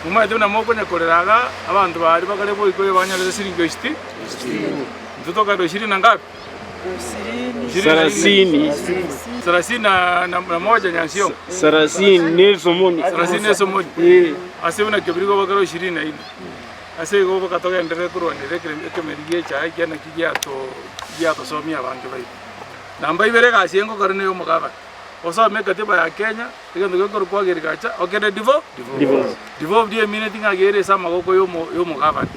Momanyete buna mokonya korera iga, abanto baria bakare boikoyo banyorete siringi esiti, intwe tokagenda ishirini na ngapi? Sarasini. Sarasini na, na, na moja nyansiongo. Sarasini na esomoni. Sarasini na esomoni. Eh. Ase buna kebirigo bakare ishirini na ine. Ase igo boka togenderere korwanera ekere- ekemeri gia echae ekiagera naki giato giatosomia abange baito. Namba ibere egasi eye ngokora neye omogabana. Osome ekatiba ya Kenya, egento gekorokwa agriculture, okende divo Divorce. devolved emineti ng'a gere ase amagoko yomo yomogabana.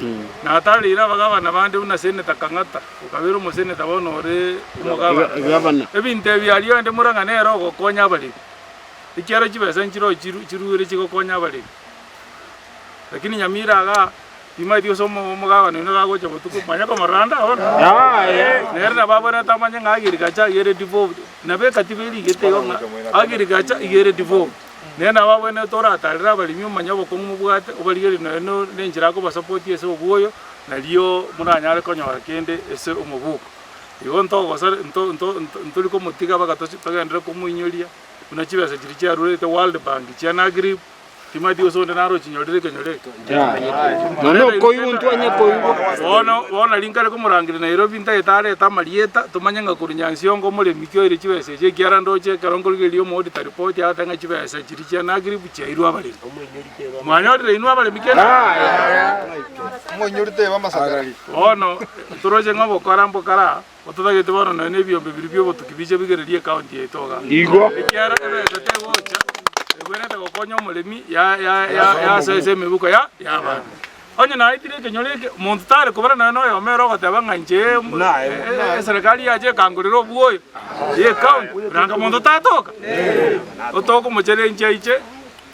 Natareire abagabana bande buna Senator Kang'ata, okabera omoseneta bono ore omogabana. Gavana. Ebinto ebi aria onde Murang'a nere ogokonya abaremi, ekiagera chibesa nchiroo chiru chiruire chigokonya abaremi. Lakini Nyamira igaa, timanyeti gose omo omogabana oyio nigo agocha botuko, manya komorora ande abwo. Yaya. Nere nabo abwenerete amanye ng'a agriculture iga ere devolved, nabo ekatiba erigete igo ng'a agriculture iga ere devolved. Nere nabo abwenerete oratarere abaremi omanye obokong'u mobwate, obarigererie nonya no na enchera akobasapoti ase obwoyo, nario moranyare konyora kende ase omobuko. Igo ntogosa nto nto ntori komotiga mpaka tochi togenderere komoinyoria, buna chibesa chiria chiarurete World Bank chia Nagrib. Timanyeti gose onde nare ochinyorire ekenyoro eke. Nonya okoigwa ntwanye koigwa. Bono bono rinkare komorangeria Nairobi ntagete arete amarieta tomanye ng'a korwa Nyansiongo omoremi ki oire chibesa echi ekiagera ndoche ekero nkorigereria omoauditor report agoteba ng'a chibesa chiria chia Nagrib chiairwe abaremi. Mwanyorire inwe abaremi kende? Omoinyori teba amasakara. Bono toroche ng'a obokora mbokara ototagete bono nonya na ebiombe biria biobotuki biche bigererie ecounty yaito igaa. Igo. Ekiagera ebesa tegocha ebwenerete gokonya omoremi ya- ya- ya- yasoa ase emebuko ya y'abanto. Onye naetire ekenyoro eke, omonto tare kobora nonya na oyomo ere ogoteba ng'a inche eserekari yacha ekangorera obwoyo ya ecounty, nanga monto tatoka? Otokomocheria inche aiche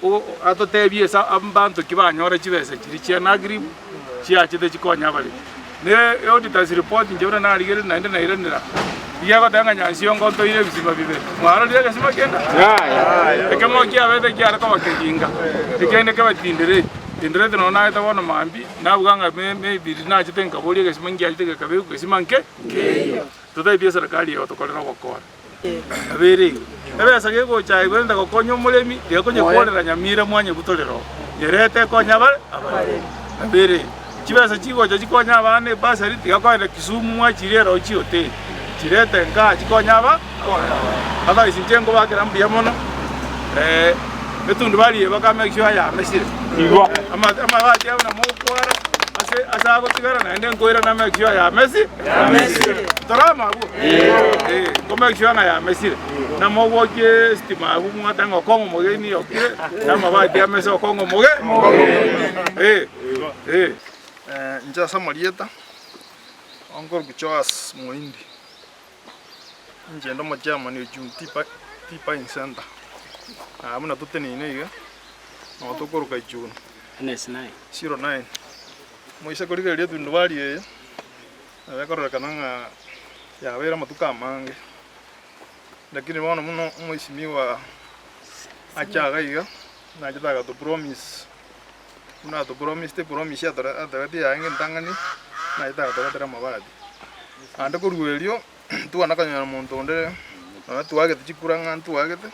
o- atotebie ase abanto ki banyora chibesa chiria chia Nagrib chiachete chikonya abaremi. Ne auditors report inche buna narigereria naende nairanera, rigia goteba ng'a Nyansiongo ntoire ebisima bibere. Mwarorire egesima kende? Ekemo kiabete kiare koba keginga, ekende kebe tindereti. Tindereti nonya naete bono mambia, nabuga ng'a may maybe riria nachete nkaboria egesima ngiachete gekabekwa egesima nke nkeiyo. Totaeti eserekari eye gotokorera ogokora. Nabo ere igo. Ebesa gegocha aye korende gokonya omoremi, tiga konyekorera nyamira mwanyebutorera oo. Nyerete ekonye abare abaremi. Nabo ere igo. Chibesa chigocha chikonye abana ebasari, tiga kogenda Kisumu mwachire ero chihoteli. Chirete nkaa chikonye aba abaremi. Otherwise inche nkobakera mbuya mono, etundubari eye baka make sure yamesire. Igo. Ama- amabati aya buna mogokwara, ase ase agotigara naende nkoirana make sure yamesi yamesire. Tore amo abwo? Eh, nko make sure ng'a yamesire. Na mogwokie estima abwo mwateba ng'a okong'o omogeni okire, na amabati amese okong'o omoge Eh, eh. Inche ase amarieta, onkorokwa Joas Moindi, inche inde omochairman o June Tea Pi- Tea Buying Centre, na buna toteneine iga, nabo tokoroka June 09. Moise korigereria etundubari eye, Nabo ekororekana ng'a yabeire amatuko amange, lakini bono buna omoisimigwa ache iga iga, nachete agato promise, buna ato promisete epromise atore atoretie yaye entang'ani, nachete agatoretera amabati. Naende korwa erio, ntwana konyora monto onde nonya twagete chikura ng'a ntwagete,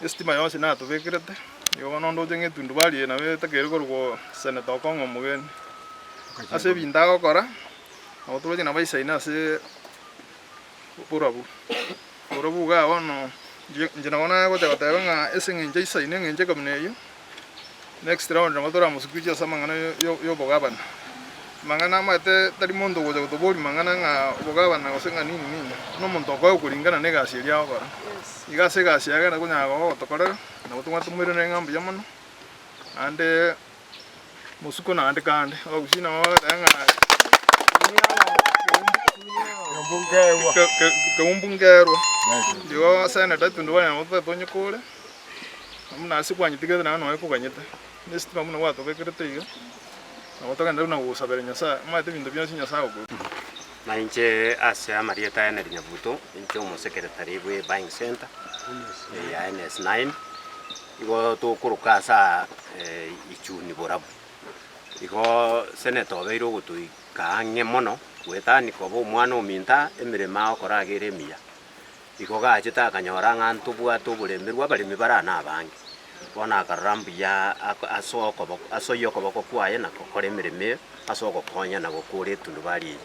estima yonsi natobekerete, igo bono ndoche ng'a etundubari eye nabo etakeire korwa Senator Okong'o Omogeni. Ase ebinto agokora, nabo toroche nabo aisaine ase oborabu. Oborabu igaa bono, inche inche nabo nagocha goteba ng'a ase eng'encho aisaine eng'encho ekamuna eyio, next round nabo toramosikuche ase amang'ana yo- yo- ya obogabana. Amang'ana amaete tari monto ogocha gotoboria mang'ana ng'a obogabana gose ng'a nini nini, buna omonto okoegwa koringana na egasi eria agokora. Iga ase egasi yaye ekero konyara gogotokorera, nabo tobwate tomoiranere ng'a mbuya mono, naende. Mosuko naende kande, abagusii nabo bagoteba ng'a keumbu nkerwa. Igo senator tundubare nabo totagete onyekore, buna ase kwanyetigete naende nonya koganyete, na esitima buna gwatobekerete iga, nabo togenderere buna gosabera Nyasaye, omanyete ebinto bionsi Nyasaye agokorwa. Na inche ase amarieta a Henry Nyabuto, inche omosekeretari bwe Buying Centre ya NS9, igo tokoroka ase aa Ichuni borabu. Igo senator obeire ogotoika ang'e mono, goetania koba omwana ominto aa, emeremo agokora iga ere emiya. Igo gachete akanyora ng'a ntobwate oboremerwa abaremi bare aa nabange. Bono akarora mbuya ase okoboko asoyie okoboko kwaye na gokora emeremo eye ase ogokonya na gokora etundubari eye.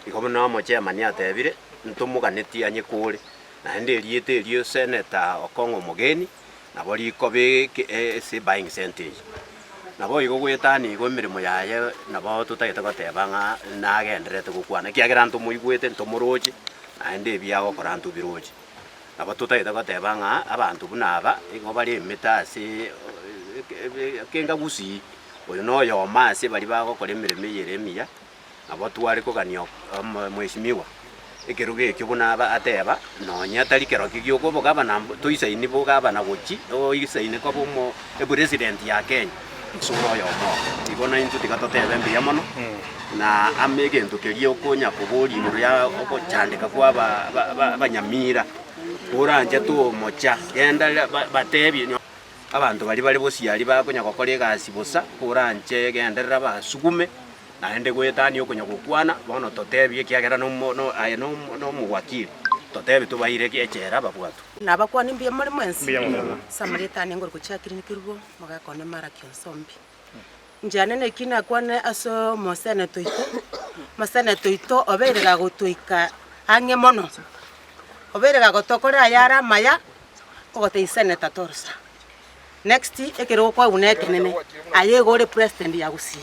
Igo buna omochairman atebire, ntomoganetie anyekore, naende erieta erio Senator Okong'o Omogeni, nabo rikoba eke ase ebuying center eye. Naboigo goetania igo emeremo yaye nabo totagete goteba ng'a nagendererete gokwana ekiagera ntomoigwete ntomoroche, naende ebi agokora ntobiroche. Nabo totagete goteba ng'a abanto buna aba igo bare emete ase ekenga gusii, oyo na oyomo ase baria bagokora emeremo eye ere emiya, nabo tware kogania omweshimiwa ekerogo ekio buna aba ateba, nonya tari kerokio gia obogabana toisaini bogabana gochia oisaine koba omo epresident ya Kenya, ase ore oyomo obo. Igo naintwe tiga totebe mbuya mono, na amo egento keria okonya koboria igoro ya ogochandeka kwa aba aba abanyamira, koranche tomocha, genda batebie. Abanto baria bare bosiari bakonya gokora egasi bosa, koranche genderera basugume, naende goetania okonya gokwana, bono totebie ekiagera nomo no aye nomo nomowakili, totebie tobaire ki echela babwatwe. Nabakwani mbuya more mwensi? Ase amarieta ane ngore gochia Kirini Kerubo, omogaka one Malaki Onsombi. Inche aye neki nakwane ase omoseneta oito, omoseneta oito obeire gagotoika ang'e mono, obeire gagotokorera ayare amaya, ogotebia seneta torosa. Next, ekero okoegwa na ekenene, aye igo ore president ya Gusii,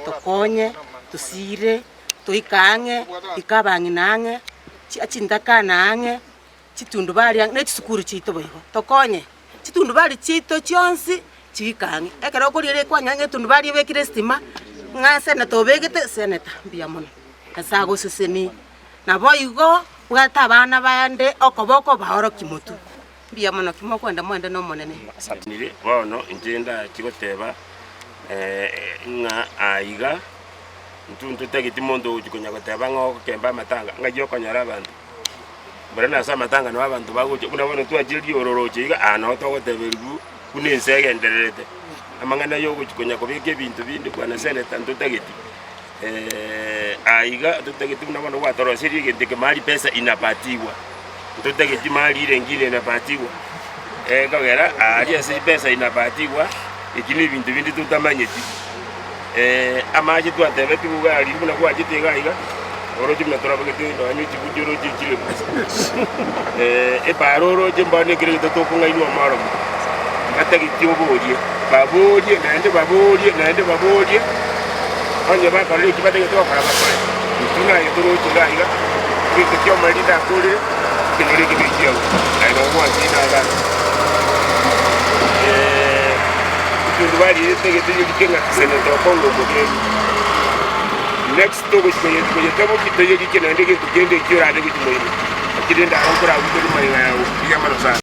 tokonye, tosire, toike ang'e, ika abang'ina ang'e, chintakana ang'e, chitundubari ang'e, na chisukuru chiaito boigo, tokonye. Chitundubari chiaito chionsi chiike ang'e. Ekero okorigereria ekwanyora ng'a etundubari ebekire estima, ng'a eseneta obegete, seneta mbuya mono, Nyasae agosesenie. Naboigo bwate abana bande okoboko baorokie motwe. Mbuya mono ki mokwenda mwende n'Omonene. Nire bono inche ndachie goteba ng'a aiga intwe ntotageti monto ogochia konya goteba ng'a ogokemba amatanga, ng'ai okonyora abanto. Mbora nase amatanga nabo abanto bagocha buna bono twachire riororoche iga aa nabo togoteberigwa buna ense egendererete. Amang'ana ya ogochia konya kobeka ebinto binde bwana senator ntotageti. Aiga ntotageti buna bono gwatoroseirie egento eke mahali pesa inapatiwa, ntotageti mahali ire engine inapatiwa, ekogera aria ase pesa inapatiwa, eki na ebinto binde totamanyeti. Amache twatebetigwe iga aria buna gwachete iga iga, oroche buna torabegete nonya chibuti oroche chire bosa. Epaara oroche mbono ekero egento tokong'ainwa omoromo, batageti oborie, baborie naende baborie naende baborie, onye bakorire eki batagete gokora bakore. Intwe naye toroche iga iga, egento kia omoreri ndakorire, ekenyoro eke nekiago, aye nabo gwanchire iga. Etundubari eye etagete yerike ng'a Senator Okong'o Omogeni. Next togochia koyetabokia toyerike naende egento kende ekio orabe gochia moino. Lakini rende aro nkoragwe tori magega yago. Mbuya mono sana.